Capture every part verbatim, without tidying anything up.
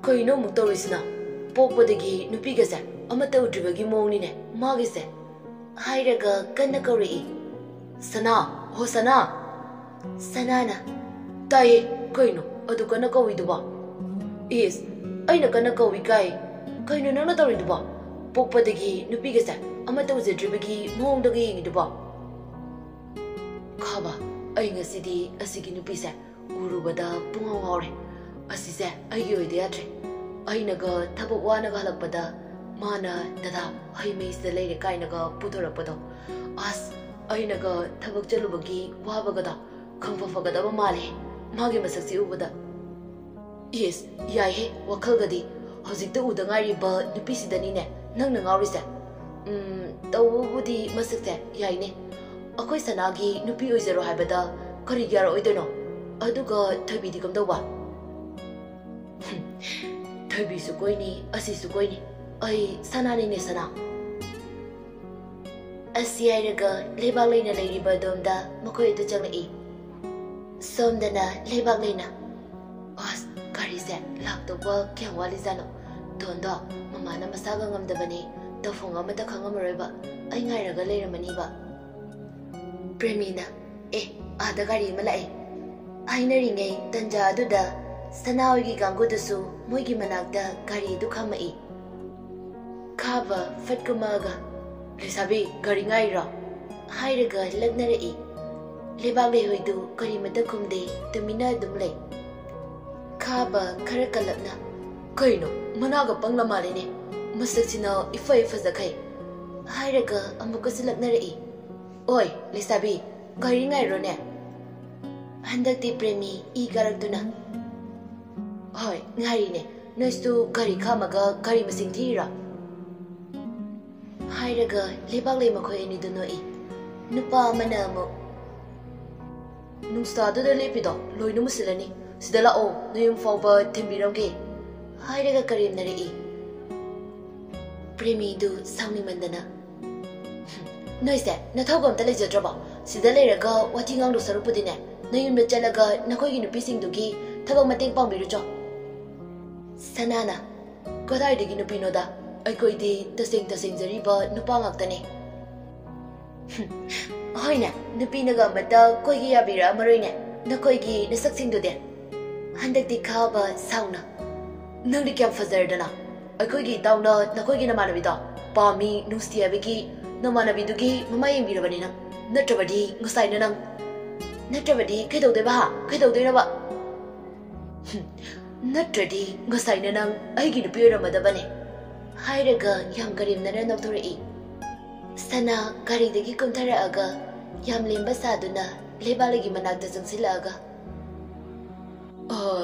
ꯀꯩꯅꯣ ꯑꯃꯨꯛ ꯇꯧꯔꯤꯁꯤꯅ? ꯄꯣꯛꯄꯗꯒꯤ ꯅꯨꯄꯤꯒꯁꯦ ꯑꯃꯠꯇ ꯎꯗ꯭ꯔꯤꯕꯒꯤ ꯃꯑꯣꯡꯅꯤꯅꯦ ꯃꯥꯒꯤꯁꯦ꯫ ꯍꯥꯏꯔꯒ ꯀꯟꯅ ꯀꯧꯔꯛꯏ, "ꯁꯅꯥ, ꯍꯣ ꯁꯅꯥ!" ꯁꯅꯥꯅ, "ꯇꯥꯏꯌꯦ, ꯀꯩꯅꯣ ꯑꯗꯨ ꯀꯟꯅ ꯀꯧꯏꯗꯨꯕꯣ?" "ꯏꯁ, ꯑꯩꯅ ꯀꯟꯅ ꯀꯧꯏ ꯀꯥꯏ꯫ ꯀꯩꯅꯣ ꯅꯪꯅ ꯇꯧꯔꯤꯗꯨꯕꯣ? ꯄꯣꯛꯄꯗꯒꯤ ꯅꯨꯄꯤꯒꯁꯦ ꯑꯃꯠꯇ ꯎꯖꯗ꯭ꯔꯤꯕꯒꯤ ꯃꯑꯣꯡꯗꯒ ꯌꯦꯡꯉꯤꯗꯨꯕꯣ?" ꯈꯥꯕ, ꯑꯩ ꯉꯁꯤꯗꯤ ꯑꯁꯤꯒꯤ ꯅꯨꯄꯤꯁꯦ ꯎꯔꯨꯕꯗ ꯄꯨꯡꯉꯥꯎ ꯉꯥꯎꯔꯦ꯫ ꯑꯁꯤꯁꯦ ꯑꯩꯒꯤ ꯑꯣꯏꯗ ꯌꯥꯗ꯭ꯔꯦ꯫ ꯑꯩꯅꯒ ꯊꯕꯛ ꯋꯥꯅꯒ ꯍꯜꯂꯛꯄꯗ ꯃꯥꯅ, "ꯗꯗꯥ, ꯍꯩ ꯃꯍꯤꯁꯤꯗ ꯂꯩꯔꯦ" ꯀꯥꯏꯅꯒ ꯄꯨꯊꯣꯔꯛꯄꯗꯣ꯫ ꯑꯁ, ꯑꯩꯅꯒ ꯊꯕꯛ ꯆꯠꯂꯨꯕꯒꯤ ꯋꯥꯕꯒꯗꯣ ꯈꯪꯐ ꯐꯒꯗꯕ ꯃꯥꯜꯂꯦ ꯃꯥꯒꯤ ꯃꯁꯛꯁꯤ ꯎꯕꯗ꯫ ꯏꯁ, ꯌꯥꯏꯍꯦ, ꯋꯥꯈꯜꯒꯗꯤ꯫ ꯍꯧꯖꯤꯛꯇ ꯎꯗ ꯉꯥꯏꯔꯤꯕ ꯅꯨꯄꯤꯁꯤꯗꯅꯤꯅꯦ ꯅꯪꯅ ꯉꯥꯎꯔꯤꯁꯦ꯫ ꯎꯝ, ꯇꯧꯕꯕꯨꯗꯤ ꯃꯁꯛꯁꯦ ꯌꯥꯏꯅꯦ꯫ ꯑꯩꯈꯣꯏ ꯁꯅꯥꯒꯤ ꯅꯨꯄꯤ ꯑꯣꯏꯖꯔꯣ ꯍꯥꯏꯕꯗ ꯀꯔꯤꯒꯤ ꯌꯥꯔꯛꯑꯣꯏꯗꯣꯏꯅꯣ? ꯑꯗꯨꯒ ꯊꯣꯏꯕꯤꯗꯤ ꯀꯝꯗꯧꯕ? ꯊꯣꯏꯕꯤꯁꯨ ꯀꯣꯏꯅꯤ, ꯑꯁꯤꯁꯨ ꯀꯣꯏꯅꯤ꯫ ꯑꯩ ꯁꯅꯥꯅꯤꯅꯦ, ꯁꯅꯥ꯫ ꯑꯁꯤ ꯍꯥꯏꯔꯒ ꯂꯩꯕꯥꯛ ꯂꯩꯅ ꯂꯩꯔꯤꯕ ꯑꯗꯣꯝꯗ ꯃꯈꯣꯏ ꯑꯗꯨ ꯆꯪꯂꯛꯏ꯫ ꯁꯣꯝꯗꯅ ꯂꯩꯕꯥꯛ ꯂꯩꯅ꯫ ꯑꯁ, ꯒꯥꯔꯤꯁꯦ ꯂꯥꯛꯇꯧꯕ ꯀꯌꯥꯝ ꯋꯥꯠꯂꯤꯖꯥꯠꯅꯣ? ꯗꯣꯟꯗꯣ ꯃꯃꯥꯅ ꯃꯁꯥꯒ ꯉꯝꯗꯕꯅꯤ, ꯇꯧꯐꯝ ꯑꯃꯠꯇ ꯈꯪꯉꯝꯃꯔꯣꯏꯕ꯫ ꯑꯩ ꯉꯥꯏꯔꯒ ꯂꯩꯔꯝꯃꯅꯤꯕ꯫ ꯄ꯭ꯔꯦꯃꯤꯅ, "ꯑꯦ, ꯑꯥꯗ ꯒꯥꯔꯤ ꯑꯃ ꯂꯥꯛꯑꯦ" ꯍꯥꯏꯅꯔꯤꯉꯩ ꯇꯟꯖꯥ ꯑꯗꯨꯗ ꯁꯅꯥ ꯍꯣꯏꯒꯤ ꯀꯥꯡꯕꯨꯗꯨꯁꯨ ꯃꯣꯏꯒꯤ ꯃꯅꯥꯛꯇ ꯒꯥꯔꯤ ꯑꯗꯨ ꯈꯥꯝꯃꯛꯏ꯫ ꯈꯥꯕ ꯐꯠ ꯀꯨꯝꯃꯛꯑꯒ, "ꯂꯩꯁꯥꯕꯤ, ꯒꯥꯔꯤ ꯉꯥꯏꯔꯤꯔꯣ?" ꯍꯥꯏꯔꯒ ꯂꯛꯅꯔꯛꯏ꯫ ꯂꯩꯕꯥꯛ ꯂꯩꯍꯣꯏꯗꯨ ꯀꯔꯤꯃꯇ ꯈꯨꯝꯗꯦ, ꯇꯨꯃꯤꯟꯅ ꯑꯗꯨꯝ ꯂꯩ꯫ ꯈꯥꯕ ꯈꯔ ꯀꯜꯂꯞꯅ, "ꯀꯩꯅꯣ, ꯃꯅꯥꯒ ꯄꯪꯂ ꯃꯥꯜꯂꯦꯅꯦ, ꯃꯁꯛꯁꯤꯅ ꯏꯐ ꯍꯦꯛ ꯐꯖꯈꯩ" ꯍꯥꯏꯔꯒ ꯑꯃꯨꯛꯀꯁꯨ ꯂꯛꯅꯔꯛꯏ꯫ "ꯑꯣꯏ, ꯂꯩꯁꯥꯕꯤ, ꯒꯥꯔꯤ ꯉꯥꯏꯔꯣꯅꯦ?" ꯍꯟꯗꯛꯇꯤ ꯄ꯭ꯔꯦꯃꯤ ꯏ ꯀꯥꯔꯛꯇꯨꯅ, "ꯍꯣꯏ, ꯉꯥꯏꯔꯤꯅꯦ꯫ ꯅꯣꯏꯁꯨ ꯒꯥꯔꯤ ꯈꯥꯝꯃꯒ ꯒꯥꯔꯤ ꯃꯁꯤꯡ ꯊꯤꯔꯤꯔꯣ?" ꯍꯥꯏꯔꯒ ꯂꯩꯕꯥꯛꯂꯩ ꯃꯈꯣꯏ ꯑꯅꯤꯗꯨ ꯅꯣꯛꯏ꯫ ꯅꯨꯄꯥ ꯑꯃꯅ ꯑꯃꯨꯛ, "ꯅꯨꯡꯁꯥꯗꯨꯗ ꯂꯦꯞꯄꯤꯗꯣ ꯂꯣꯏꯅ ꯃꯨꯁꯤꯜꯂꯅꯤ꯫ ꯁꯤꯗ ꯂꯥꯛꯑꯣ, ꯅꯌꯨꯝ ꯐꯥꯎꯕ ꯊꯤꯟꯕꯤꯔꯝꯒꯦ" ꯍꯥꯏꯔꯒ ꯀꯔꯦꯝꯅꯔꯛꯏ꯫ ꯄ꯭ꯔꯦꯃꯤꯗꯨ ꯁꯥꯎꯅꯤꯡꯃꯟꯗꯅ, "ꯅꯣꯏꯁꯦ ꯅꯊꯧꯒ ꯑꯝꯇ ꯂꯩꯖꯗ꯭ꯔꯕꯣ? ꯁꯤꯗ ꯂꯩꯔꯒ ꯋꯥꯊꯤ ꯉꯥꯡꯗꯧ ꯁꯔꯨꯛꯄꯨꯗꯤꯅꯦ, ꯅꯌꯨꯝꯗ ꯆꯠꯂꯒ ꯅꯈꯣꯏꯒꯤ ꯅꯨꯄꯤꯁꯤꯡꯗꯨꯒꯤ ꯊꯕꯛ ꯃꯇꯦꯡ ꯄꯥꯡꯕꯤꯔꯨꯆꯣ" ꯁꯅꯥꯅ, "ꯀꯗꯥꯏꯗꯒꯤ ꯅꯨꯄꯤꯅꯣꯗ? ꯑꯩꯈꯣꯏꯗꯤ ꯇꯁꯦꯡ ꯇꯁꯦꯡꯖꯔꯤꯕ ꯅꯨꯄꯥ ꯉꯥꯛꯇꯅꯤ꯫" "ꯍꯣꯏꯅꯦ, ꯅꯨꯄꯤꯅꯒ ꯑꯃꯠꯇ ꯀꯣꯏꯒꯦ ꯌꯥꯕꯤꯔꯛꯑꯝꯃꯔꯣꯏꯅꯦ, ꯅꯈꯣꯏꯒꯤ ꯅꯁꯛꯁꯤꯡꯗꯨꯗꯤ꯫ ꯍꯟꯗꯛꯇꯤ ꯈꯥꯕ ꯁꯥꯎꯅ꯫ ꯅꯪꯗꯤ ꯀꯌꯥꯝ ꯐꯖꯔꯗꯅ꯫ ꯑꯩꯈꯣꯏꯒꯤ ꯏꯇꯥꯎꯅ ꯅꯈꯣꯏꯒꯤ ꯅꯃꯥꯟꯅꯕꯤꯗꯣ ꯄꯥꯝꯃꯤ, ꯅꯨꯡꯁꯤ ꯍꯥꯏꯕꯒꯤ ꯅꯃꯥꯟꯅꯕꯤꯗꯨꯒꯤ ꯃꯃꯥ ꯌꯦꯡꯕꯤꯔꯕꯅꯤ ꯅꯪ꯫ ꯅꯠꯇ꯭ꯔꯕꯗꯤ ꯉꯁꯥꯏꯅ ꯅꯪ, ꯅꯠꯇ꯭ꯔꯕꯗꯤ ꯀꯩꯗꯧꯗꯣꯏꯕ ꯍꯥ? ꯀꯩꯗꯧꯗꯣꯏꯅꯣꯕ? ꯍꯨꯝ, ꯅꯠꯇ꯭ꯔꯗꯤ ꯉꯁꯥꯏꯅ ꯅꯪ ꯑꯩꯒꯤ ꯅꯨꯄꯤ ꯑꯣꯏꯔꯝꯃꯗꯕꯅꯦ꯫" ꯍꯥꯏꯔꯒ ꯌꯥꯝ ꯀꯔꯦꯝꯅꯅ ꯅꯣꯛꯊꯣꯔꯛꯏ꯫ ꯁꯅꯥ ꯒꯥꯔꯤꯗꯒꯤ ꯀꯨꯝꯊꯔꯛꯑꯒ ꯌꯥꯝ ꯂꯦꯝꯕ ꯁꯥꯗꯨꯅ ꯂꯩꯕꯥꯛꯂꯩꯒꯤ ꯃꯅꯥꯛꯇ ꯆꯪꯁꯤꯜꯂꯛꯑꯒ, "ꯑ,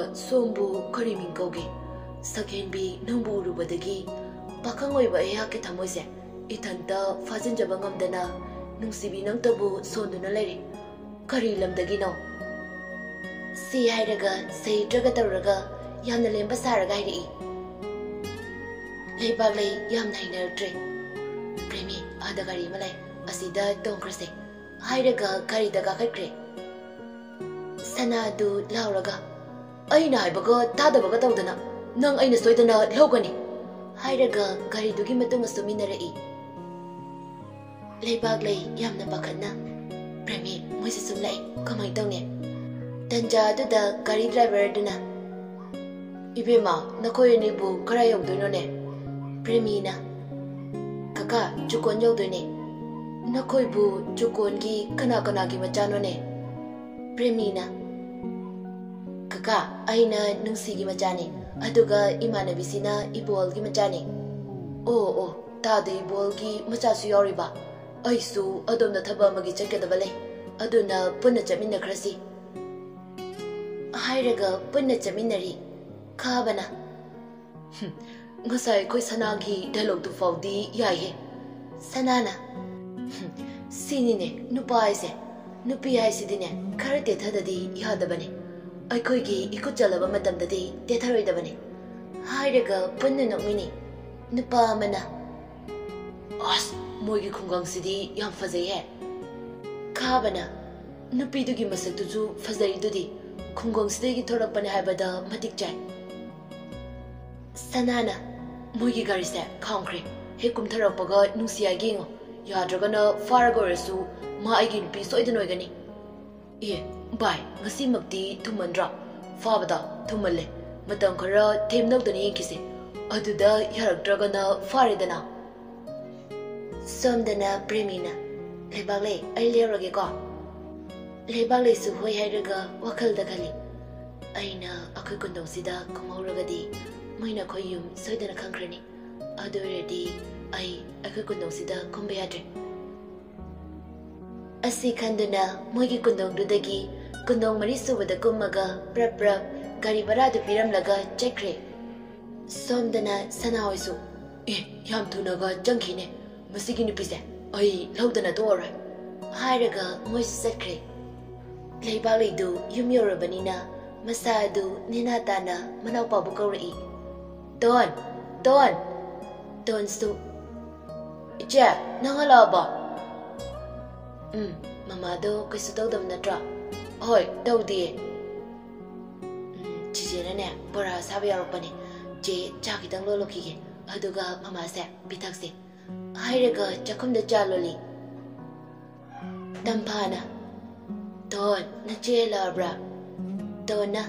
ꯁꯣꯝꯕꯨ ꯀꯔꯤ ꯃꯤꯡ ꯀꯧꯒꯦ? ꯁꯛꯍꯦꯟꯕꯤ, ꯅꯪꯕꯨ ꯎꯔꯨꯕꯗꯒꯤ ꯄꯥꯈꯪ ꯑꯣꯏꯕ ꯑꯩꯍꯥꯛꯀꯤ ꯊꯃꯣꯏꯁꯦ ꯏꯊꯟꯇ ꯐꯥꯖꯤꯟꯖꯕ ꯉꯝꯗꯅ ꯅꯨꯡꯁꯤꯕꯤ ꯅꯪꯇꯕꯨ ꯁꯣꯟꯗꯨꯅ ꯂꯩꯔꯦ꯫ ꯀꯔꯤ ꯂꯝꯗꯒꯤꯅꯣ?" ꯁꯤ ꯍꯥꯏꯔꯒ ꯁꯍꯤꯇ꯭ꯔꯒ ꯇꯧꯔꯒ ꯌꯥꯝꯅ ꯂꯦꯝꯕ ꯁꯥꯔꯒ ꯍꯥꯏꯔꯛꯏ꯫ ꯂꯩꯕꯥꯛꯂꯩ ꯌꯥꯝꯅ ꯍꯩꯅꯔꯛꯇ꯭ꯔꯦ꯫ "ꯄ꯭ꯔꯦꯃꯤ, ꯑꯥꯗ ꯒꯥꯔꯤ ꯑꯃ ꯂꯩ, ꯑꯁꯤꯗ ꯇꯣꯡꯈ꯭ꯔꯁꯦ꯫" ꯍꯥꯏꯔꯒ ꯒꯥꯔꯤꯗ ꯀꯥꯈꯠꯈ꯭ꯔꯦ꯫ ꯁꯅꯥꯗꯨ ꯂꯥꯎꯔꯒ, "ꯑꯩꯅ ꯍꯥꯏꯕꯒ ꯇꯥꯗꯕꯒ ꯇꯧꯗꯅ ꯅꯪ ꯑꯩꯅ ꯁꯣꯏꯗꯅ ꯂꯧꯒꯅꯤ!" ꯍꯥꯏꯔꯒ ꯒꯥꯔꯤꯗꯨꯒꯤ ꯃꯇꯨꯡ ꯑꯁꯨꯝ ꯏꯟꯅꯔꯛꯏ꯫ ꯂꯩꯕꯥꯛꯂꯩ ꯌꯥꯝꯅ ꯄꯥꯈꯠꯅ, "ꯄ꯭ꯔꯦꯃꯤ, ꯃꯣꯏꯁꯦ ꯁꯨꯝ ꯂꯥꯛꯑꯦ, ꯀꯃꯥꯏꯅ ꯇꯧꯅꯤ?" ꯇꯟꯖꯥ ꯑꯗꯨꯗ ꯒꯥꯔꯤ ꯗ꯭ꯔꯥꯏꯚꯔ ꯑꯗꯨꯅ, "ꯏꯕꯦꯝꯃ, ꯅꯈꯣꯏ ꯑꯅꯤꯕꯨ ꯀꯔꯥꯏ ꯌꯧꯗꯣꯏꯅꯣꯅꯦ?" ꯄ꯭ꯔꯦꯃꯤꯅ, "ꯀꯀꯥ, ꯆꯨꯀꯣꯟ ꯌꯧꯗꯣꯏꯅꯦ꯫" "ꯅꯈꯣꯏꯕꯨ ꯆꯨꯀꯣꯟꯒꯤ ꯀꯅꯥ ꯀꯅꯥꯒꯤ ꯃꯆꯥꯅꯣꯅꯦ?" ꯄ꯭ꯔꯦꯃꯤꯅ, "ꯀꯀꯥ, ꯑꯩꯅ ꯅꯨꯡꯁꯤꯒꯤ ꯃꯆꯥꯅꯤ, ꯑꯗꯨꯒ ꯏꯃꯥꯟꯅꯕꯤꯁꯤꯅ ꯏꯕꯣꯜꯒꯤ ꯃꯆꯥꯅꯤ꯫" "ꯑꯣ, ꯑꯣ, ꯇꯥꯗ ꯏꯕꯣꯜꯒꯤ ꯃꯆꯥꯁꯨ ꯌꯥꯎꯔꯤꯕ? ꯑꯩꯁꯨ ꯑꯗꯣꯝꯗ ꯊꯕꯛ ꯑꯃꯒꯤ ꯆꯠꯀꯗꯕ ꯂꯩ, ꯑꯗꯨꯅ ꯄꯨꯟꯅ ꯆꯠꯃꯤꯟꯅꯈ꯭ꯔꯁꯤ꯫" ꯍꯥꯏꯔꯒ ꯄꯨꯟꯅ ꯆꯠꯃꯤꯟꯅꯔꯤ꯫ ꯈꯥꯕꯅ, "ꯍꯨꯝ, ꯉꯁꯥꯏ ꯑꯩꯈꯣꯏ ꯁꯅꯥꯒꯤ ꯗꯥꯏꯂꯣꯛꯇꯨ ꯐꯥꯎꯗꯤ ꯌꯥꯏꯍꯦ꯫" ꯁꯅꯥꯅ, "ꯍꯨꯝ, ꯁꯤꯅꯤꯅꯦ ꯅꯨꯄꯥ ꯍꯥꯏꯁꯦ꯫ ꯅꯨꯄꯤ ꯍꯥꯏꯁꯤꯗꯤꯅꯦ ꯈꯔ ꯇꯦꯊꯗꯗꯤ ꯌꯥꯗꯕꯅꯦ꯫ ꯑꯩꯈꯣꯏꯒꯤ ꯏꯈꯨꯠ ꯆꯜꯂꯕ ꯃꯇꯝꯗꯗꯤ ꯇꯦꯊꯔꯣꯏꯗꯕꯅꯦ꯫" ꯍꯥꯏꯔꯒ ꯄꯨꯟꯅ ꯅꯣꯛꯃꯤꯟꯅꯩ꯫ ꯅꯨꯄꯥ ꯑꯃꯅ, "ꯑꯁ, ꯃꯣꯏꯒꯤ ꯈꯨꯡꯒꯪꯁꯤꯗꯤ ꯌꯥꯝ ꯐꯖꯩꯍꯦ꯫" ꯈꯥꯕꯅ, "ꯅꯨꯄꯤꯗꯨꯒꯤ ꯃꯁꯛꯇꯨꯁꯨ ꯐꯖꯔꯤꯗꯨꯗꯤ, ꯈꯨꯡꯒꯪꯁꯤꯗꯒꯤ ꯊꯣꯛꯂꯛꯄꯅꯦ ꯍꯥꯏꯕꯗ ꯃꯇꯤꯛ ꯆꯥꯏ꯫" ꯁꯅꯥꯅ, "ꯃꯣꯏꯒꯤ ꯒꯥꯔꯤꯁꯦ ꯈꯥꯝꯈ꯭ꯔꯦ꯫ ꯍꯦꯛ ꯀꯨꯝꯊꯔꯛꯄꯒ ꯅꯨꯡꯁꯤ ꯍꯥꯏꯒꯦ ꯌꯦꯡꯉꯣ꯫ ꯌꯥꯗ꯭ꯔꯒꯅ ꯐꯥꯔꯒ ꯑꯣꯏꯔꯁꯨ ꯃꯥ ꯑꯩꯒꯤ ꯅꯨꯄꯤ ꯁꯣꯏꯗꯅ ꯑꯣꯏꯒꯅꯤ꯫" "ꯑꯦ, ꯚꯥꯏ, ꯉꯁꯤꯃꯛꯇꯤ ꯊꯨꯝꯃꯟꯗ꯭ꯔꯥ? ꯐꯥꯕꯗ ꯊꯨꯝꯃꯜꯂꯦ꯫ ꯃꯇꯝ ꯈꯔ ꯊꯦꯝꯅꯧꯗꯅ ꯌꯦꯡꯈꯤꯁꯦ꯫ ꯑꯗꯨꯗ ꯌꯥꯔꯛꯇ꯭ꯔꯒꯅ ꯐꯥꯔꯦꯗꯅ꯫" ꯁꯣꯝꯗꯅ ꯄ꯭ꯔꯦꯃꯤꯅ, "ꯂꯩꯕꯥꯛꯂꯩ, ꯑꯩ ꯂꯩꯍꯧꯔꯒꯦꯀꯣ꯫" ꯂꯩꯕꯥꯛꯂꯩꯁꯨ ꯍꯣꯏ ꯍꯥꯏꯔꯒ ꯋꯥꯈꯜꯗ ꯈꯜꯂꯤ, "ꯑꯩꯅ ꯑꯩꯈꯣꯏ ꯀꯨꯟꯗꯣꯡꯁꯤꯗ ꯀꯨꯝꯍꯧꯔꯒꯗꯤ ꯃꯣꯏꯅ ꯑꯩꯈꯣꯏ ꯌꯨꯝ ꯁꯣꯏꯗꯅ ꯈꯪꯈ꯭ꯔꯅꯤ꯫ ꯑꯗꯨ ꯑꯣꯏꯔꯗꯤ ꯑꯩ ꯑꯩꯈꯣꯏ ꯀꯨꯟꯗꯣꯡꯁꯤꯗ ꯀꯨꯝꯕ ꯌꯥꯗ꯭ꯔꯦ꯫" ꯑꯁꯤ ꯈꯟꯗꯨꯅ ꯃꯣꯏꯒꯤ ꯀꯨꯟꯗꯣꯡꯗꯨꯗꯒꯤ ꯀꯨꯟꯗꯣꯡ ꯃꯔꯤ ꯁꯨꯕꯗ ꯀꯨꯝꯃꯒ ꯄ꯭ꯔꯞ ꯄ꯭ꯔꯞ ꯒꯥꯔꯤ ꯚꯔꯥꯗꯨ ꯄꯤꯔꯝꯂꯒ ꯆꯠꯈ꯭ꯔꯦ꯫ ꯁꯣꯝꯗꯅ ꯁꯅꯥꯍꯣꯏꯁꯨ, "ꯑꯦ, ꯌꯥꯝ ꯊꯨꯅꯒ ꯆꯪꯈꯤꯅꯦ꯫ ꯃꯁꯤꯒꯤ ꯅꯨꯄꯤꯁꯦ ꯑꯩ ꯂꯧꯗꯅ ꯇꯣꯛꯑꯔꯣꯏ" ꯍꯥꯏꯔꯒ ꯃꯣꯏꯁꯨ ꯆꯠꯈ꯭ꯔꯦ꯫ ꯂꯩꯕꯥꯛꯂꯩꯗꯨ ꯌꯨꯝ ꯌꯧꯔꯕꯅꯤꯅ ꯃꯁꯥ ꯑꯗꯨ ꯅꯦꯅꯥ ꯇꯥꯅ ꯃꯅꯥꯎꯄꯥꯕꯨ ꯀꯧꯔꯛꯏ꯫ "ꯗꯣꯟ! ꯗꯣꯟ!" ꯗꯣꯟꯁꯨ, "ꯏꯆꯦ, ꯅꯪ ꯍꯜꯂꯛꯑꯕꯣ?" "ꯎꯝ, ꯃꯃꯥꯗꯣ ꯀꯩꯁꯨ ꯇꯧꯗꯕ ꯅꯠꯇ꯭ꯔꯣ?" "ꯍꯣꯏ, ꯇꯧꯗꯤꯌꯦ꯫" "ꯎꯝ, ꯆꯤꯆꯦꯅꯅꯦ ꯕꯣꯔꯥ ꯑꯁꯥꯕ ꯌꯥꯎꯔꯛꯄꯅꯦ꯫ ꯆꯦ, ꯆꯥ ꯈꯤꯇꯪ ꯂꯣꯜꯂꯨꯈꯤꯒꯦ, ꯑꯗꯨꯒ ꯃꯃꯥꯁꯦ ꯄꯤꯊꯛꯁꯦ" ꯍꯥꯏꯔꯒ ꯆꯥꯛꯈꯨꯝꯗ ꯆꯥ ꯂꯣꯜꯂꯤ꯫ ꯇꯝꯐꯥꯅ, "ꯗꯣꯟ, ꯅꯆꯦ ꯍꯜꯂꯛꯑꯕ꯭ꯔꯥ?" ꯗꯣꯟꯅ,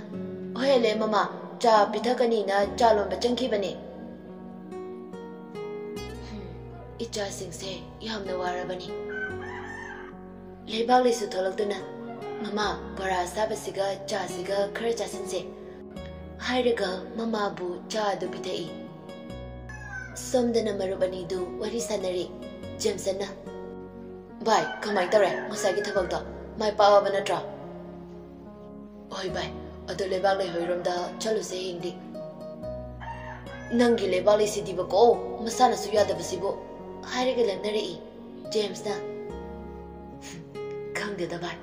"ꯍꯣꯏ, ꯍꯜꯂꯛꯑꯦ ꯃꯃꯥ, ꯆꯥ ꯄꯤꯊꯛꯀꯅꯤꯅ ꯆꯥ ꯂꯣꯟꯕ ꯆꯪꯈꯤꯕꯅꯦ꯫" ꯍꯨꯝ, ꯏꯆꯥꯁꯤꯡꯁꯦ ꯌꯥꯝꯅ ꯋꯥꯔꯕꯅꯤ꯫ ꯂꯩꯕꯥꯛꯂꯩꯁꯨ ꯊꯣꯛꯂꯛꯇꯨꯅ, "ꯃꯃꯥ, ꯕꯣꯔꯥ ꯑꯁꯥꯕꯁꯤꯒ ꯆꯥꯁꯤꯒ ꯈꯔ ꯆꯥꯁꯤꯟꯁꯦ" ꯍꯥꯏꯔꯒ ꯃꯃꯥꯕꯨ ꯆꯥ ꯑꯗꯨ ꯄꯤꯊꯛꯏ꯫ ꯁꯣꯝꯗꯅ ꯃꯔꯨꯞ ꯑꯅꯤꯗꯨ ꯋꯥꯔꯤ ꯁꯥꯟꯅꯔꯤ꯫ ꯖꯦꯝꯁꯟꯅ, "ꯚꯥꯏ, ꯀꯃꯥꯏ ꯇꯧꯔꯦ ꯉꯁꯥꯏꯒꯤ ꯊꯕꯛꯇꯣ? ꯃꯥꯏ ꯄꯥꯛꯑꯕ ꯅꯠꯇ꯭ꯔꯣ?" "ꯍꯣꯏ ꯚꯥꯏ, ꯑꯗꯣ ꯂꯩꯕꯥꯛꯂꯩ ꯍꯣꯏꯔꯣꯝꯗ ꯆꯠꯂꯨꯁꯦ ꯍꯌꯦꯡꯗꯤ꯫" "ꯅꯪꯒꯤ ꯂꯩꯕꯥꯛꯂꯩꯁꯤꯗꯤꯕꯀꯣ, ꯃꯁꯥꯅꯁꯨ ꯌꯥꯗꯕꯁꯤꯕꯨ" ꯍꯥꯏꯔꯒ ꯂꯛꯅꯔꯛꯏ꯫ ꯖꯦꯝꯁꯅ, "ꯈꯪꯗꯦꯗ ꯚꯥꯏ,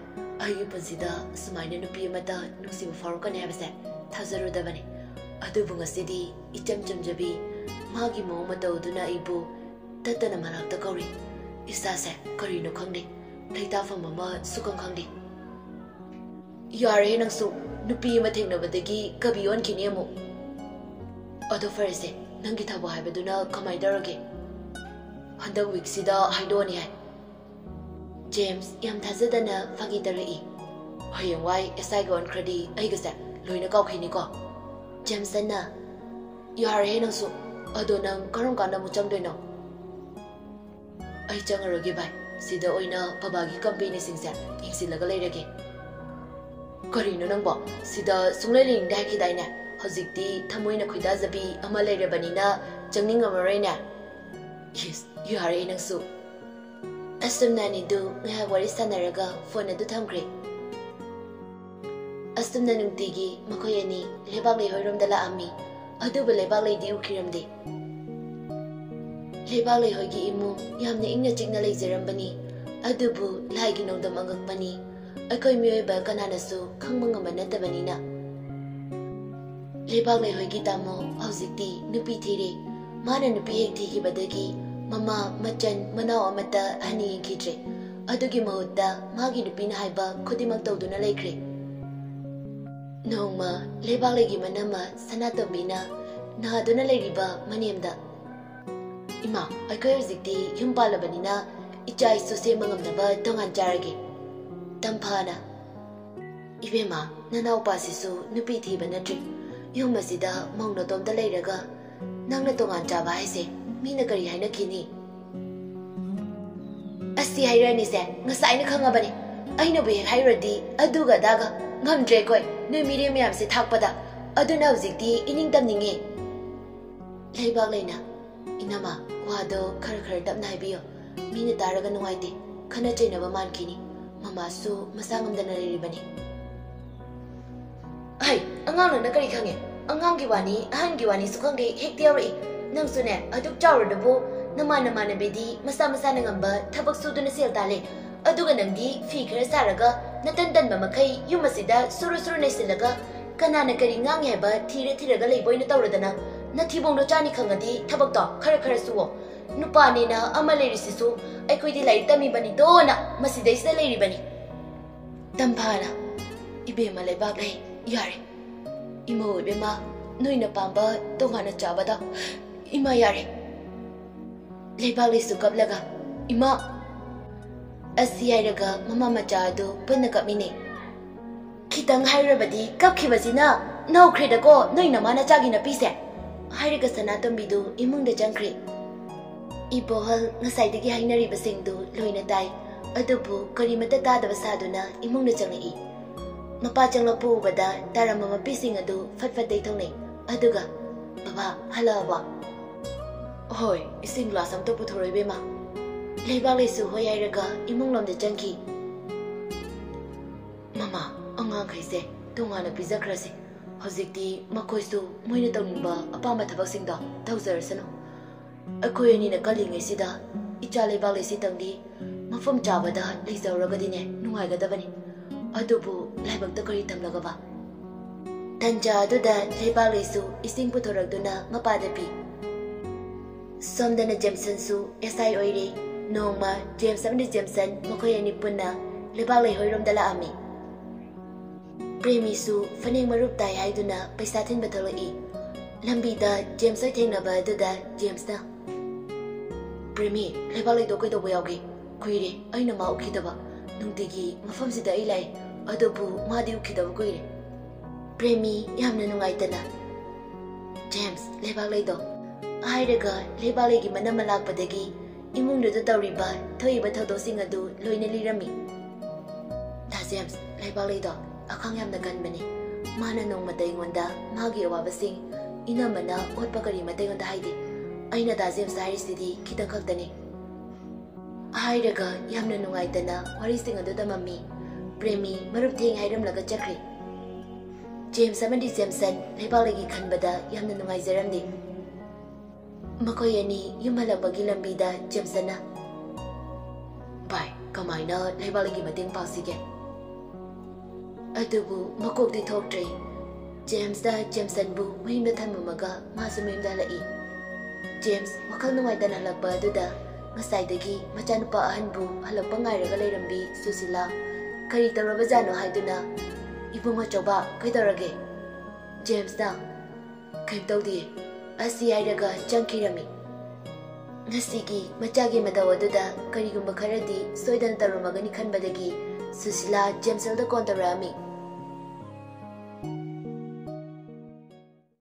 ꯑꯩꯒꯤ ꯄꯨꯟꯁꯤꯗ ꯁꯨꯃꯥꯏꯅ ꯅꯨꯄꯤ ꯑꯃꯇ ꯅꯨꯡꯁꯤꯕ ꯐꯥꯎꯔꯛꯀꯅꯤ ꯍꯥꯏꯕꯁꯦ ꯊꯥꯖꯔꯨꯗꯕꯅꯤ꯫ ꯑꯗꯨꯕꯨ ꯉꯁꯤꯗꯤ ꯏꯆꯝ ꯆꯝꯖꯕꯤ, ꯃꯥꯒꯤ ꯃꯑꯣꯡ ꯃꯇꯧ ꯑꯗꯨꯅ ꯑꯩꯕꯨ ꯇꯠꯇꯅ ꯃꯅꯥꯛꯇ ꯀꯧꯔꯤ꯫ ꯏꯁꯥꯁꯦ ꯀꯔꯤꯅꯣ ꯈꯪꯗꯦ, ꯂꯩꯇꯥꯐꯝ ꯑꯃ ꯁꯨꯈꯪ ꯈꯪꯗꯦ꯫" "ꯌꯥꯔꯦ ꯅꯪꯁꯨ, ꯅꯨꯄꯤ ꯑꯃ ꯊꯦꯡꯅꯕꯗꯒꯤ ꯀꯕꯤ ꯑꯣꯟꯈꯤꯅꯤ ꯑꯃꯨꯛ꯫" ꯑꯗꯣ ꯐꯔꯦꯁꯦ, ꯅꯪꯒꯤ ꯊꯕꯛ ꯍꯥꯏꯕꯗꯨꯅ ꯀꯃꯥꯏꯅ ꯇꯧꯔꯒꯦ? ꯍꯟꯗꯛ ꯋꯤꯛꯁꯤꯗ ꯍꯥꯏꯗꯣꯛꯑꯅꯤ ꯍꯥꯏ꯫ ꯖꯦꯝꯁ ꯌꯥꯝ ꯊꯥꯖꯗꯅ ꯐꯥꯒꯤ ꯇꯧꯔꯛꯏ꯫ ꯍꯌꯦꯡꯋꯥꯏ ꯑꯦꯁ ꯑꯥꯏꯒ ꯑꯣꯟꯈ꯭ꯔꯗꯤ ꯑꯩꯒꯁꯦ ꯂꯣꯏꯅ ꯀꯥꯎꯈꯤꯅꯤꯀꯣ꯫ ꯖꯦꯝꯁꯟꯅ, "ꯌꯥꯔꯦꯍꯦ ꯅꯪꯁꯨ, ꯑꯗꯣ ꯅꯪ ꯀꯔꯝ ꯀꯥꯟꯗ ꯑꯃꯨꯛ ꯆꯪꯗꯣꯏꯅꯣ?" "ꯑꯩ ꯆꯪꯉꯔꯣꯏꯒꯦ ꯚꯥꯏ, ꯁꯤꯗ ꯑꯣꯏꯅ ꯕꯕꯥꯒꯤ ꯀꯝꯄꯦꯅꯤꯁꯤꯡꯁꯦ ꯌꯦꯡꯁꯤꯜꯂꯒ ꯂꯩꯔꯒꯦ꯫" "ꯀꯔꯤꯅꯣ ꯅꯪꯕꯣ? ꯁꯤꯗ ꯁꯨꯡꯂꯩ ꯂꯩꯅꯤꯡꯗꯦ ꯍꯥꯏꯈꯤꯗꯥꯏꯅꯦ? ꯍꯧꯖꯤꯛꯇꯤ ꯊꯃꯣꯏꯅ ꯈꯣꯏꯗꯥꯖꯕꯤ ꯑꯃ ꯂꯩꯔꯕꯅꯤꯅ ꯆꯪꯅꯤꯡꯉꯝꯃꯔꯣꯏꯅꯦ?" "ꯏꯁ, ꯌꯥꯔꯦ ꯅꯪꯁꯨ꯫" ꯑꯁꯨꯝꯅ ꯑꯅꯤꯗꯨ ꯉꯥꯏꯍꯥꯛ ꯋꯥꯔꯤ ꯁꯥꯟꯅꯔꯒ ꯐꯣꯟ ꯑꯗꯨ ꯊꯝꯈ꯭ꯔꯦ꯫ ꯑꯁꯨꯝꯅ ꯅꯨꯡꯇꯤꯒꯤ ꯃꯈꯣꯏ ꯑꯅꯤ ꯂꯩꯕꯥꯛ ꯂꯩꯍꯣꯏꯔꯣꯝꯗ ꯂꯥꯛꯑꯝꯃꯤ꯫ ꯑꯗꯨꯕꯨ ꯂꯩꯕꯥꯛ ꯂꯩꯗꯤ ꯎꯈꯤꯔꯝꯗꯦ꯫ ꯂꯩꯕꯥꯛ ꯂꯩꯍꯣꯏꯒꯤ ꯏꯃꯨꯡ ꯌꯥꯝꯅ ꯏꯪꯅ ꯆꯤꯛꯅ ꯂꯩꯖꯔꯝꯕꯅꯤ꯫ ꯑꯗꯨꯕꯨ ꯂꯥꯏꯒꯤ ꯅꯣꯡꯗꯝ ꯑꯉꯛꯄꯅꯤ꯫ ꯑꯩꯈꯣꯏ ꯃꯤꯑꯣꯏꯕ ꯀꯅꯥꯅꯁꯨ ꯈꯪꯕ ꯉꯝꯕ ꯅꯠꯇꯕꯅꯤꯅ꯫ ꯂꯩꯕꯥꯛ ꯂꯩꯍꯣꯏꯒꯤ ꯇꯥꯃꯣ ꯍꯧꯖꯤꯛꯇꯤ ꯅꯨꯄꯤ ꯊꯤꯔꯦ꯫ ꯃꯥꯅ ꯅꯨꯄꯤ ꯍꯦꯛ ꯊꯤꯈꯤꯕꯗꯒꯤ ꯃꯃꯥ, ꯃꯆꯟ, ꯃꯅꯥꯎ ꯑꯃꯠꯇ ꯍꯟꯅ ꯌꯦꯡꯈꯤꯗ꯭ꯔꯦ꯫ ꯑꯗꯨꯒꯤ ꯃꯍꯨꯠꯇ ꯃꯥꯒꯤ ꯅꯨꯄꯤꯅ ꯍꯥꯏꯕ ꯈꯨꯗꯤꯡꯃꯛ ꯇꯧꯗꯨꯅ ꯂꯩꯈ꯭ꯔꯦ꯫ ꯅꯣꯡꯃ ꯂꯩꯕꯥꯛꯂꯩꯒꯤ ꯃꯅꯝꯃ ꯁꯅꯥꯇꯣꯝꯕꯤꯅ ꯅꯥꯗꯨꯅ ꯂꯩꯔꯤꯕ ꯃꯅꯦꯝꯗ, "ꯏꯃꯥ, ꯑꯩꯈꯣꯏ ꯍꯧꯖꯤꯛꯇꯤ ꯌꯨꯝ ꯄꯥꯜꯂꯕꯅꯤꯅ ꯏꯆꯥ ꯏꯁꯨ ꯁꯦꯝꯕ ꯉꯝꯅꯕ ꯇꯣꯉꯥꯟ ꯆꯥꯔꯒꯦ꯫" ꯇꯝꯐꯥꯅ, "ꯏꯕꯦꯝꯃ, ꯅꯅꯥꯎꯄꯥꯁꯤꯁꯨ ꯅꯨꯄꯤ ꯊꯤꯕ ꯅꯠꯇ꯭ꯔꯤ꯫ ꯌꯨꯝ ꯑꯁꯤꯗ ꯃꯧ ꯅꯇꯣꯝꯇ ꯂꯩꯔꯒ ꯅꯪꯅ ꯇꯣꯉꯥꯟ ꯆꯥꯕ ꯍꯥꯏꯁꯦ ꯃꯤꯅ ꯀꯔꯤ ꯍꯥꯏꯅꯈꯤꯅꯤ?" "ꯑꯁꯤ ꯍꯥꯏꯔꯛꯑꯅꯤꯁꯦ ꯉꯁꯥꯏꯅ ꯈꯪꯉꯕꯅꯤ꯫ ꯑꯩꯅꯕꯨ ꯍꯦꯛ ꯍꯥꯏꯔꯨꯔꯗꯤ ꯑꯗꯨꯒ ꯑꯗꯥꯒ ꯉꯝꯗ꯭ꯔꯦ ꯑꯩꯈꯣꯏ ꯅꯣꯏ ꯃꯤꯔꯦꯝ ꯃꯌꯥꯝꯁꯦ ꯊꯥꯛꯄꯗ꯫ ꯑꯗꯨꯅ ꯍꯧꯖꯤꯛꯇꯤ ꯏꯅꯤꯡ ꯇꯝꯅꯤꯡꯉꯦ꯫" ꯂꯩꯕꯥꯛꯂꯩꯅ, "ꯏꯅꯝꯃ, ꯋꯥꯗꯣ ꯈꯔ ꯈꯔ ꯇꯞꯅ ꯍꯥꯏꯕꯤꯌꯣ꯫ ꯃꯤꯅ ꯇꯥꯔꯒ ꯅꯨꯡꯉꯥꯏꯇꯦ꯫ ꯈꯠꯅ ꯆꯩꯅꯕ ꯃꯥꯟꯈꯤꯅꯤ꯫ ꯃꯃꯥꯁꯨ ꯃꯁꯥ ꯉꯝꯗꯅ ꯂꯩꯔꯤꯕꯅꯤ꯫" "ꯍꯩ, ꯑꯉꯥꯡ ꯅꯪꯅ ꯀꯔꯤ ꯈꯪꯉꯦ? ꯑꯉꯥꯡꯒꯤ ꯋꯥꯅꯤ, ꯑꯍꯟꯒꯤ ꯋꯥꯅꯤꯁꯨ ꯈꯪꯗꯦ, ꯍꯦꯛꯇ ꯌꯥꯎꯔꯛꯏ꯫ ꯅꯪꯁꯨꯅꯦ, ꯑꯗꯨꯛ ꯆꯥꯎꯔꯗꯨꯕꯨ ꯅꯃꯥꯟ ꯅꯃꯥꯟꯅꯕꯤꯗꯤ ꯃꯁꯥ ꯃꯁꯥꯅ ꯉꯝꯕ ꯊꯕꯛ ꯁꯨꯗꯨꯅ ꯁꯦꯜ ꯇꯥꯜꯂꯦ꯫ ꯑꯗꯨꯒ ꯅꯪꯗꯤ ꯐꯤ ꯈꯔ ꯁꯥꯔꯒ ꯅꯇꯟ ꯇꯟꯕ ꯃꯈꯩ ꯌꯨꯝ ꯑꯁꯤꯗ ꯁꯨꯔꯨ ꯁꯨꯔꯨ ꯅꯩꯁꯤꯜꯂꯒ ꯀꯅꯥꯅ ꯀꯔꯤ ꯉꯥꯡꯉꯤ ꯍꯥꯏꯕ ꯊꯤꯔ ꯊꯤꯔꯒ ꯂꯩꯕ ꯑꯣꯏꯅ ꯇꯧꯔꯗꯅ ꯅꯊꯤꯕꯣꯡꯗꯣ ꯆꯥꯅꯤ ꯈꯪꯉꯗꯤ ꯊꯕꯛꯇꯣ ꯈꯔ ꯈꯔ ꯁꯨꯋꯣ꯫ ꯅꯨꯄꯥꯅꯦꯅ ꯑꯃ ꯂꯩꯔꯤꯁꯤꯁꯨ ꯑꯩꯈꯣꯏꯗꯤ ꯂꯥꯏꯔꯤꯛ ꯇꯝꯃꯤꯕꯅꯤꯗꯣꯅ ꯃꯁꯤꯗꯩꯁꯤꯗ ꯂꯩꯔꯤꯕꯅꯤ꯫" ꯇꯝꯐꯥꯅ, "ꯏꯕꯦꯝꯃ ꯂꯩꯕꯥꯛꯂꯩ, ꯌꯥꯔꯦ꯫ ꯏꯃꯧ ꯏꯕꯦꯝꯃ, ꯅꯣꯏꯅ ꯄꯥꯝꯕ ꯇꯣꯉꯥꯟꯅ ꯆꯥꯕꯗ꯫ ꯏꯃꯥ, ꯌꯥꯔꯦ꯫ ꯂꯩꯕꯥꯛꯂꯩꯁꯨ ꯀꯞꯂꯒ, "ꯏꯃꯥ!" ꯑꯁꯤ ꯍꯥꯏꯔꯒ ꯃꯃꯥ ꯃꯆꯥ ꯑꯗꯨ ꯄꯨꯟꯅ ꯀꯞꯃꯤꯟꯅꯩ꯫ "ꯈꯤꯇꯪ ꯍꯥꯏꯔꯕꯗꯤ ꯀꯞꯈꯤꯕꯁꯤꯅ ꯅꯧꯈ꯭ꯔꯦꯗꯀꯣ ꯅꯣꯏ ꯅꯃꯥ ꯅꯆꯥꯒꯤ ꯅꯨꯄꯤꯁꯦ!" ꯍꯥꯏꯔꯒ ꯁꯅꯥꯇꯣꯝꯕꯤꯗꯨ ꯏꯃꯨꯡꯗ ꯆꯪꯈ꯭ꯔꯦ꯫ ꯏꯕꯣꯍꯜ ꯉꯁꯥꯏꯗꯒꯤ ꯍꯥꯏꯅꯔꯤꯕꯁꯤꯡꯗꯨ ꯂꯣꯏꯅ ꯇꯥꯏ, ꯑꯗꯨꯕꯨ ꯀꯔꯤꯃꯠꯇ ꯇꯥꯗꯕ ꯁꯥꯗꯨꯅ ꯏꯃꯨꯡꯗ ꯆꯪꯂꯛꯏ꯫ ꯃꯄꯥ ꯆꯪꯂꯛꯄ ꯎꯕꯗ ꯇꯥꯔꯝꯕ ꯃꯄꯤꯁꯤꯡ ꯑꯗꯨ ꯐꯠ ꯐꯠ ꯇꯩꯊꯣꯛꯅꯩ꯫ ꯑꯗꯨꯒ, "ꯕꯕꯥ, ꯍꯜꯂꯛꯑꯕꯣ?" "ꯍꯣꯏ, ꯏꯁꯤꯡ ꯒ꯭ꯂꯥꯁ ꯑꯝꯇ ꯄꯨꯊꯣꯔꯛꯑꯣ, ꯏꯕꯦꯝꯃ꯫" ꯂꯩꯕꯥꯛꯂꯩꯁꯨ ꯍꯣꯏ ꯍꯥꯏꯔꯒ ꯏꯃꯨꯡꯂꯣꯝꯗ ꯆꯪꯈꯤ꯫ "ꯃꯃꯥ, ꯑꯉꯥꯡꯈꯩꯁꯦ ꯇꯣꯉꯥꯟꯅ ꯄꯤꯖꯈ꯭ꯔꯁꯤ꯫ ꯍꯧꯖꯤꯛꯇꯤ ꯃꯈꯣꯏꯁꯨ ꯃꯣꯏꯅ ꯇꯧꯅꯤꯡꯕ ꯑꯄꯥꯝꯕ ꯊꯕꯛꯁꯤꯡꯗꯣ ꯇꯧꯖꯔꯁꯅꯨ꯫ ꯑꯩꯈꯣꯏ ꯑꯅꯤꯅ ꯀꯜꯂꯤꯉꯩꯁꯤꯗ ꯏꯆꯥ ꯂꯩꯕꯥꯛꯂꯩꯁꯤꯇꯪꯗꯤ ꯃꯐꯝ ꯆꯥꯕꯗ ꯂꯩꯖꯍꯧꯔꯒꯗꯤꯅꯦ ꯅꯨꯡꯉꯥꯏꯒꯗꯕꯅꯤ꯫ ꯑꯗꯨꯕꯨ ꯂꯥꯏꯕꯛꯇ ꯀꯔꯤ ꯇꯝꯂꯒꯕ?" ꯇꯟꯖꯥ ꯑꯗꯨꯗ ꯂꯩꯕꯥꯛꯂꯩꯁꯨ ꯏꯁꯤꯡ ꯄꯨꯊꯣꯔꯛꯇꯨꯅ ꯃꯄꯥꯗ ꯄꯤ꯫ ꯁꯣꯝꯗꯅ ꯖꯦꯝꯁꯟꯁꯨ ꯑꯦꯁ ꯑꯥꯏ ꯑꯣꯏꯔꯦ꯫ ꯅꯣꯡꯃ ꯖꯦꯝꯁ ꯑꯃꯗꯤ ꯖꯦꯝꯁꯟ ꯃꯈꯣꯏ ꯑꯅꯤ ꯄꯨꯟꯅ ꯂꯩꯕꯥꯛꯂꯩ ꯍꯣꯏꯔꯣꯝꯗ ꯂꯥꯛꯑꯝꯃꯤ꯫ ꯄ꯭ꯔꯦꯃꯤꯁꯨ ꯐꯅꯦꯛ ꯃꯔꯨꯞ ꯇꯥꯏ ꯍꯥꯏꯗꯨꯅ ꯄꯩꯁꯥ ꯊꯤꯟꯕ ꯊꯣꯛꯂꯛꯏ꯫ ꯂꯝꯕꯤꯗ ꯖꯦꯝꯁ ꯍꯣꯏ ꯊꯦꯡꯅꯕ ꯑꯗꯨꯗ ꯖꯦꯝꯁꯅ, "ꯄ꯭ꯔꯦꯃꯤ, ꯂꯩꯕꯥꯛꯂꯩꯗꯣ ꯀꯩꯗꯧꯕ ꯌꯥꯎꯒꯦ? ꯀꯨꯏꯔꯦ ꯑꯩꯅ ꯃꯥ ꯎꯈꯤꯗꯕ꯫ ꯅꯨꯡꯇꯤꯒꯤ ꯃꯐꯝꯁꯤꯗ ꯑꯩ ꯂꯥꯛꯏ, ꯑꯗꯨꯕꯨ ꯃꯥꯗꯤ ꯎꯈꯤꯗꯕ ꯀꯨꯏꯔꯦ꯫" ꯄ꯭ꯔꯦꯃꯤ ꯌꯥꯝꯅ ꯅꯨꯡꯉꯥꯏꯇꯅ, "ꯖꯦꯝꯁ, ꯂꯩꯕꯥꯛꯂꯩꯗꯣ?" ꯍꯥꯏꯔꯒ ꯂꯩꯕꯥꯛꯂꯩꯒꯤ ꯃꯅꯝ ꯂꯥꯛꯄꯗꯒꯤ ꯏꯃꯨꯡꯗꯨꯗ ꯇꯧꯔꯤꯕ ꯊꯣꯛꯏꯕ ꯊꯧꯗꯣꯛꯁꯤꯡ ꯑꯗꯨ ꯂꯣꯏꯅ ꯂꯤꯔꯝꯃꯤ꯫ "ꯗꯥ ꯖꯦꯝꯁ, ꯂꯩꯕꯥꯛꯂꯩꯗꯣ ꯑꯈꯥꯡ ꯌꯥꯝꯅ ꯀꯟꯕꯅꯤ꯫ ꯃꯥꯅ ꯅꯣꯡꯃꯇ ꯑꯩꯉꯣꯟꯗ ꯃꯥꯒꯤ ꯑꯋꯥꯕꯁꯤꯡ ꯏꯅꯝꯃꯅ ꯑꯣꯠꯄ ꯀꯔꯤꯃꯠꯇ ꯑꯩꯉꯣꯟꯗ ꯍꯥꯏꯗꯦ꯫ ꯑꯩꯅ ꯗꯥ ꯖꯦꯝꯁꯇ ꯍꯥꯏꯔꯤꯁꯤꯗꯤ ꯈꯤꯇꯪ ꯈꯛꯇꯅꯤ꯫" ꯍꯥꯏꯔꯒ ꯌꯥꯝꯅ ꯅꯨꯡꯉꯥꯏꯇꯅ ꯋꯥꯔꯤꯁꯤꯡ ꯑꯗꯨ ꯇꯝꯃꯝꯃꯤ꯫ ꯄ꯭ꯔꯦꯃꯤ ꯃꯔꯨꯞ ꯊꯦꯡ ꯍꯥꯏꯔꯝꯂꯒ ꯆꯠꯈ꯭ꯔꯦ꯫ ꯖꯦꯝꯁ ꯑꯃꯗꯤ ꯖꯦꯝꯁꯟ ꯂꯩꯕꯥꯛꯂꯩꯒꯤ ꯈꯟꯕꯗ ꯌꯥꯝꯅ ꯅꯨꯡꯉꯥꯏꯖꯔꯝꯗꯦ꯫ ꯃꯈꯣꯏ ꯑꯅꯤ ꯌꯨꯝ ꯍꯜꯂꯛꯄꯒꯤ ꯂꯝꯕꯤꯗ ꯖꯦꯝꯁꯟꯅ, "ꯚꯥꯏ, ꯀꯃꯥꯏꯅ ꯂꯩꯕꯥꯛꯂꯩꯒꯤ ꯃꯇꯦꯡ ꯄꯥꯡꯁꯤꯒꯦ?" ꯑꯗꯨꯕꯨ ꯃꯀꯣꯛꯇꯤ ꯊꯣꯛꯇ꯭ꯔꯦ꯫ ꯖꯦꯝꯁꯅ ꯖꯦꯝꯁꯟꯕꯨ ꯃꯌꯨꯝꯗ ꯊꯝꯃꯝꯃꯒ ꯃꯥꯁꯨ ꯃꯌꯨꯝꯗ ꯍꯜꯂꯛꯏ꯫ ꯖꯦꯝꯁ ꯋꯥꯈꯜ ꯅꯨꯡꯉꯥꯏꯇꯅ ꯍꯜꯂꯛꯄ ꯑꯗꯨꯗ ꯉꯁꯥꯏꯗꯒꯤ ꯃꯆꯥꯅꯨꯄꯥ ꯑꯍꯟꯕꯨ ꯍꯜꯂꯛꯄ ꯉꯥꯏꯔꯒ ꯂꯩꯔꯝꯕꯤ ꯁꯨꯁꯤꯂꯥ ꯀꯔꯤ ꯇꯧꯔꯕꯖꯥꯠꯅꯣ ꯍꯥꯏꯗꯨꯅ, "ꯏꯕꯨꯡ ꯑꯆꯧꯕ, ꯀꯩꯗꯧꯔꯒꯦ?" ꯖꯦꯝꯁꯅ, ꯀꯩꯝ ꯇꯧꯗꯤꯌꯦ꯫ ꯑꯁꯤ ꯍꯥꯏꯔꯒ ꯆꯪꯈꯤꯔꯝꯃꯤ꯫ ꯉꯁꯤꯒꯤ ꯃꯆꯥꯒꯤ ꯃꯇꯧ ꯑꯗꯨꯗ ꯀꯔꯤꯒꯨꯝꯕ ꯈꯔꯗꯤ ꯁꯣꯏꯗꯅ ꯇꯧꯔꯝꯃꯒꯅꯤ ꯈꯟꯕꯗꯒꯤ ꯁꯨꯁꯤꯂꯥ ꯖꯦꯝꯁꯜꯗ ꯀꯣꯜ ꯇꯧꯔꯛꯑꯝꯃꯤ꯫